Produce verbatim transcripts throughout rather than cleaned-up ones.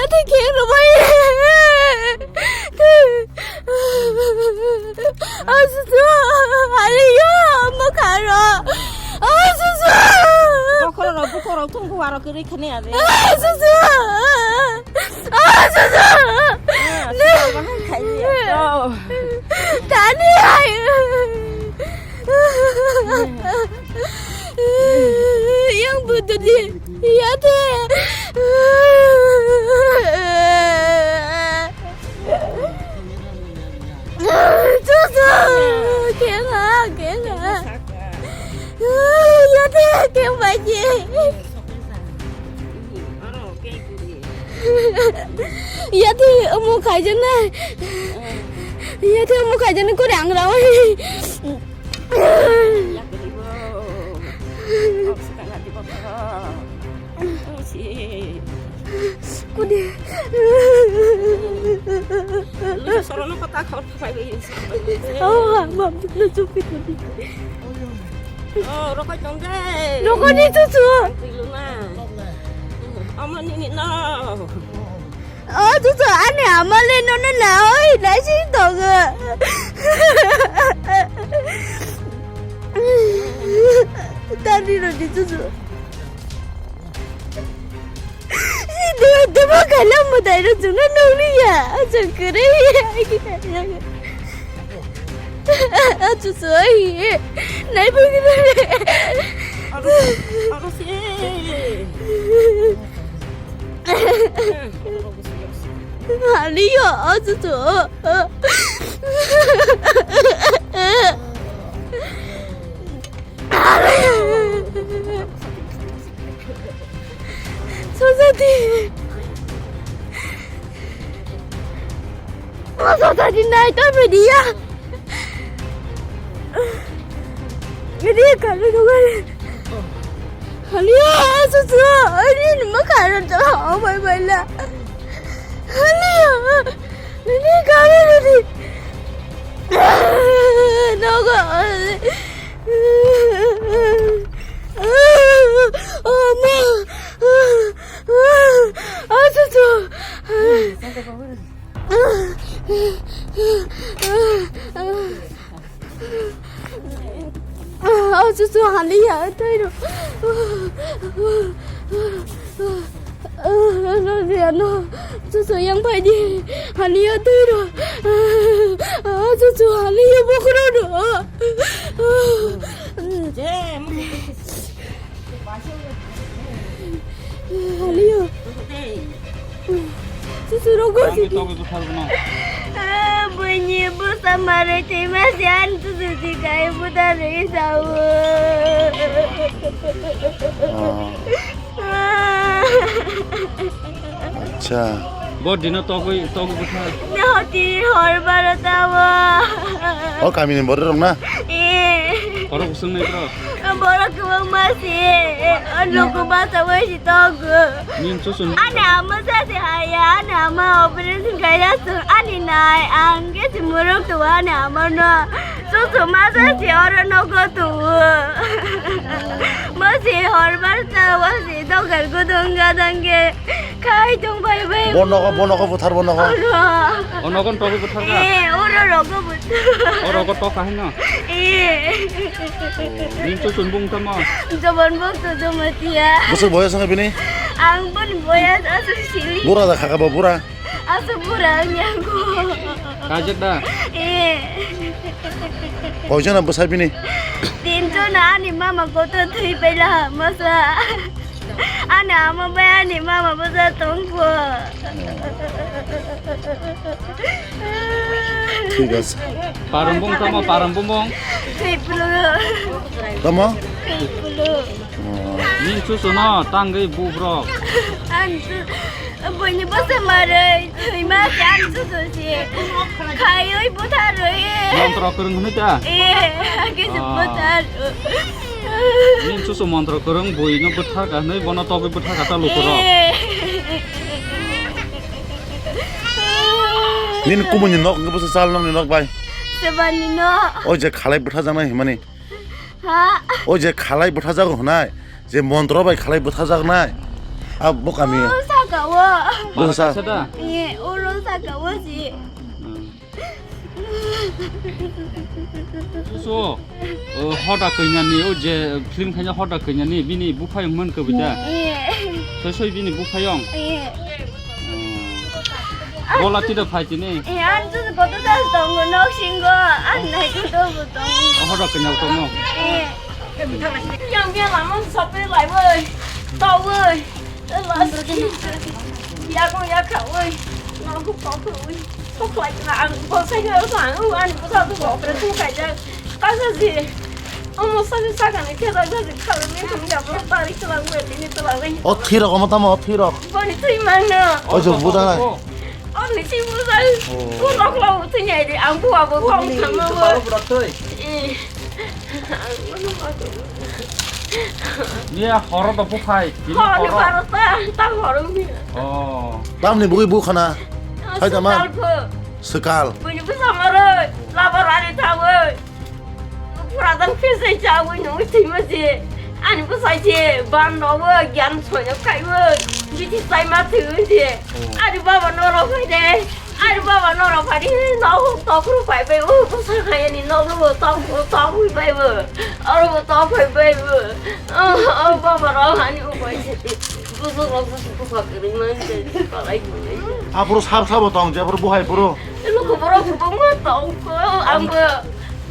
Ate khe rwbai. Asusu, ariyo, mokaro. Asusu. Bokhorok, bokhorok, thung buwaro kwrwi khani ade. Asusu. Asusu. Ah, susu bahai khai ya. Tani ai. Yang butuh di. Yate. Susu. Kenga, kenga. Yate, kenga ji. Yate, omo khaijana. Yate, omo khaijana kore ang rawai. Kudi. Sorono kota khor khai bai. Oh, mam na chupi kudi. Oh, rokoi tong de. Rokoi ni chuchu. Twi luna. Ama nini no. Oh, chuchu, ani ama le no no na, oi, na si tongo. Tani ro di chuchu. Dua dua kalam mo dai ro chunga nong ni ya. Chukure ya. Chuchu, oi. Nai bo ni. Aro, aro si. Aliyo, asusu. Sosati. Sosati nai to media. Ini kalu dong. Haliya, susu, ini nama kalu dong. Oh my my la. Haliya, ini kalu dong. Nogo. Oh ma. Oh susu. Ah, chuchu, haliya, tei ro. Ah, no, chuchu, yang pai di. Haliya, tei ro. Ah, chuchu, haliya, bokro ro. Haliyo. Susu rogo sidi. Buini busa marai tei masi an susu si kai buta rei sao. Acha. Bo dino togwi, togwi bwtha. Ne hoti hor baro tawa. O kamini borok rok na? Eh. Borok bwswng nai bro. Borok kwbang ma si. Loko ma sa wai si tog. Nin susun. Ani ama sa si haya, ani ama operation kaya su, ani nai, ang ke si muruk tu ani ama no. Susu ma sa si oro nogo tu. Ma si hor baro tawa si dogar gudung gadang ke. Khai tong bai bai. Bo nogo, bo nogo buthar bo nogo. Oro. O nogo togwi buthar ka? Eh, oro rogo buthar. O rogo tok ka hino? Eh. Ning to sun bung tamo? Jobon bung to jomatia. Bwswk boyas wngkha bini? Ang boni boyas aswk sili. Bura da khaka bo bura. Aswk bura wngya ko. Kajak da? Eh. Koijona bwsai bini? Tinjona ani mama kotor thwi paila masa. Ani ama bai ani mama bwsa tongkho. Thik ase. Parambung tamo, parambung bong. Thwiplu. Tamo? Thwiplu. Oh. Ning susu no tangwi bubrok. Ang su-, buini bwsa marwi thwima se ang susu se. Khaiwi butharwi. Montro kwrwng hwnwi ta? Eh, kisa buthar. Ning susu montro kwrwng buino bwthar ka hwnwi bono togwi bwthar ka ta lukurok. Eh. Nini kumuni nok wngkha bwsa chal nokni nok bai? Sebani nok. O je khalai bwthajaknai hwnmani. Ha? O je khalai bwthajago hwnai, je montro bai khalai bwthajaknai. A bo kami. O, sak Kawo. Bwsa. Bwsa da? Eh, ulo sa kawo si. Hmm. So, uh, hoda kainyani, o je film khaina hoda kainyani, bini buphayong man kwbita. Eh. Soi soi bini buphayong. Eh. Hmm. Bola tida phai tini. Eh, an tu koto da tongo nok singo, an nai koto bo tongo. O hoda kainya tongo. Eh. Yang dia lama sopir lai woi, tau woi. Yago yakha oi. Nogo kokro oi. Koklai na ang bosai na ang ani bosa tu kokro tu kaja. Kaja ji. Omo sa sa kan ke da ji khalu ni tum ya bo tari tla oi ni tla oi. O thirok omo tamo o thirok. Boni tui mangno. O jo buda. O ni si bosai. O noklo tui nyai di ang bu abo kong thangma oi. Miya horo do buphai, tini horo. Horo ni paro ta, ta horo miya. Oh. Tamni bugui bukhana. Hai tama. Sekal pho. Sekal. Buini bwsa maro, laba rani thawi. Pura dan phese chawi nungwi thima je. Ani bwsa je, ban rowi, gyan soyo kaiwi. Biti sai ma thwi je. Oh. Ani baba noro phai de. Ari baba norok phari no tokru pai bai o bwsa khaini no bo tok tok pai bai bo. Aro bo tok pai bai bo. O baba rok ani upai se. Bwsa rok bwsa bwsa kiri man se palai bo. Apro sab sabo tong je apro buhai puro. Luku borok bwsa tong ko ang bo.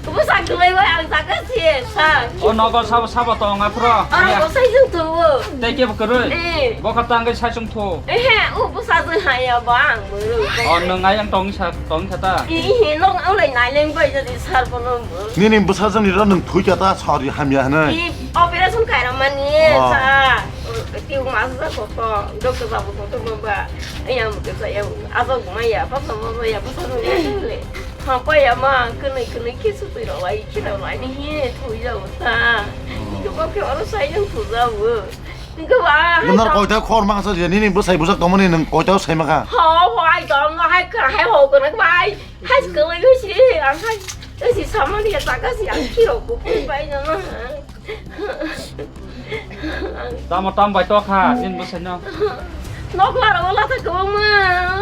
Bwsa kwlai bai ang jaga se sa. O nogo sabo sabo tong apro. Aro bo sai jung to. Tei kebo kwrwi. Eh. Bo kha tangwi sai chung. Tho. Ehe, o bwsa jwng haya ba ang muru. O, nwng ayang tong sa, tong kha ta? Ehe, nwng ang lai nai leng bai jadi sar bono. Nini bwsa jwng ni ro nwng thui kha ta, sorry, hamya hwnwi. I operation khaira mani, oh, sa. Tiw mas sa ko to, doctor babu ko to ba. Ayang ke sa ya, abo ma ya, pa pa ma ya, bwsa jwng ya le. Ha pa ya ma, kwnwi kwnwi kisu twi ro lai, kira lai ni he, thui ja ta. Ko ke oro sai jwng thu ja. Nini koita khor ma sa je, nini bwsai bwsak tongmani nwng koita sai ma kha? Ho, ho, ai dong, hai kha, hai ho kha, bai. Hai kwlai go si, ang hai, si samani ya taka si, ang kiro ko bai na na. Tamo tam bai to kha, nini bwsai no. Nok la ro la ta ko ma.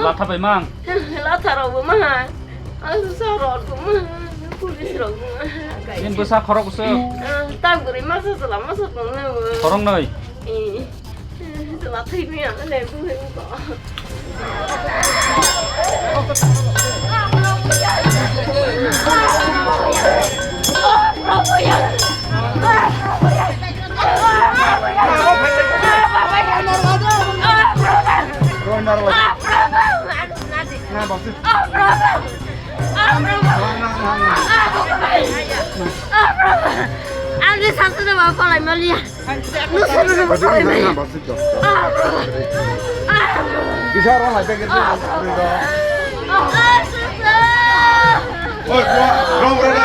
La ta bai mang. La ta ro ma. Ang sa ro ko ma. Police rok ma. Nini bwsa khorok bwswk? Tang bwrwi masa chwla masa tong na. Khorok noi. Eh. Chwla thwi maya le buhai ko. Ang di sasu de ma kolai maliya. Bisa orang lain pikir tu. Oi, gua, gua, gua.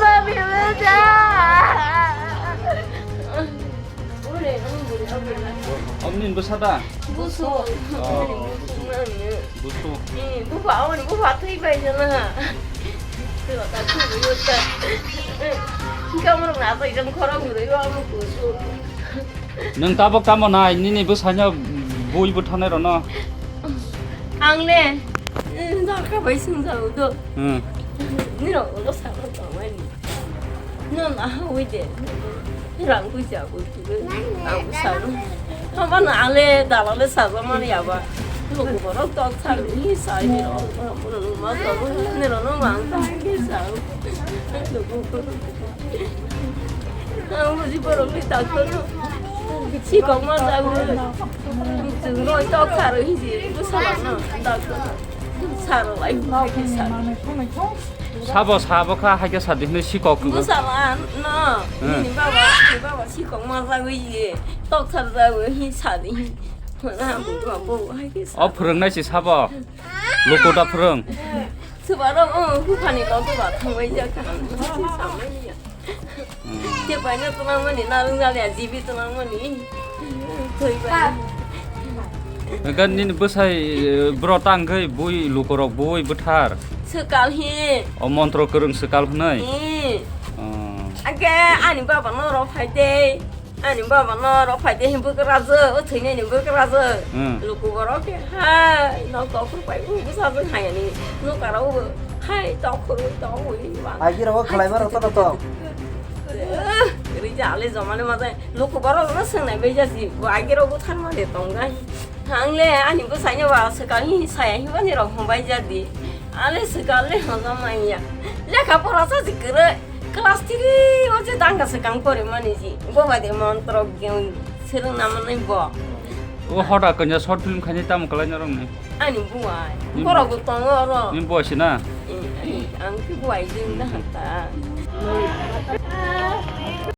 Mami, udah. Om nini bwsa da? Busu. Oh. Busu. Eh, bufa, oh, bufa twi bai jana. Twi ta twi bai ta. Kamu na bai jang khorang gurui ba mu busu. Nwng tabok tamo nai nini bwsano bui bwthanai rono? Ang le, eh, jarka bai swngjao do. Hmm. Nirok ulo sakno tongmani. Nwng aha ui de. Rang puisa bo twi. Ang sano. Hama no ale dalale saja mani aba. Luku borok tok thang ni sai nirok. Nirok no mang thang ni sa. Ang buji borok ni doctor no. Si kok ma jago. Chwng roi tok tharo hiji. Bwsala no doctor. Saro lai hwnkhe sa. Sabo sabo kha haikhe sadi hwnwi sikok kwbang. Bwsala no. Hmm. Ni baba, ni baba sikok ma jagwi ye. Tok sar jagwi hi sadi. Hona bu ma bo haikhe sa. O phwrwngnai si sabo. Luku da phwrwng. Swbaro o huphani kok ba thangbai jak. Samai ya. Tei bai no twlang mani, narwk jaliya, jibi twlang mani. Thoi bai. Gan nini bwsai, eh, bro tang khe bui lukorok bui bwthar. Swkal hi. O montro kwrwng swkal hwnwi? Hi. Oh. Age ani baba no rw phai de. Ani baba no rw phai de hi bwkrajwk, o thwinaini bwkrajwk. Hmm. Luku borok khe hai nok tokhor pai u bwsajwk hai ani nokara u hai tokhor u tong ui ba. Agi rw khlai ma rw to to. Ri ja le jomale ma jai. Luku borok no swngnai bai jasi. Bo agi rw buthar ma de tong gai. Ang le ani bwsai no ba swkang hi saya hi bani rok hwn bai jadi. Ale swkang le hwn manya. Lekha pora sa si kwrwi. Class three o je danga swkang pore mani ji. Bo bai de montro ge swrwng na manai bo. O hoda kanya short film khainai tamo kwlai norok ni. Ani buai. Ni Borok bo tongo oro. Ni buai si na? Eh, eh, ang ki buai jeng da ta.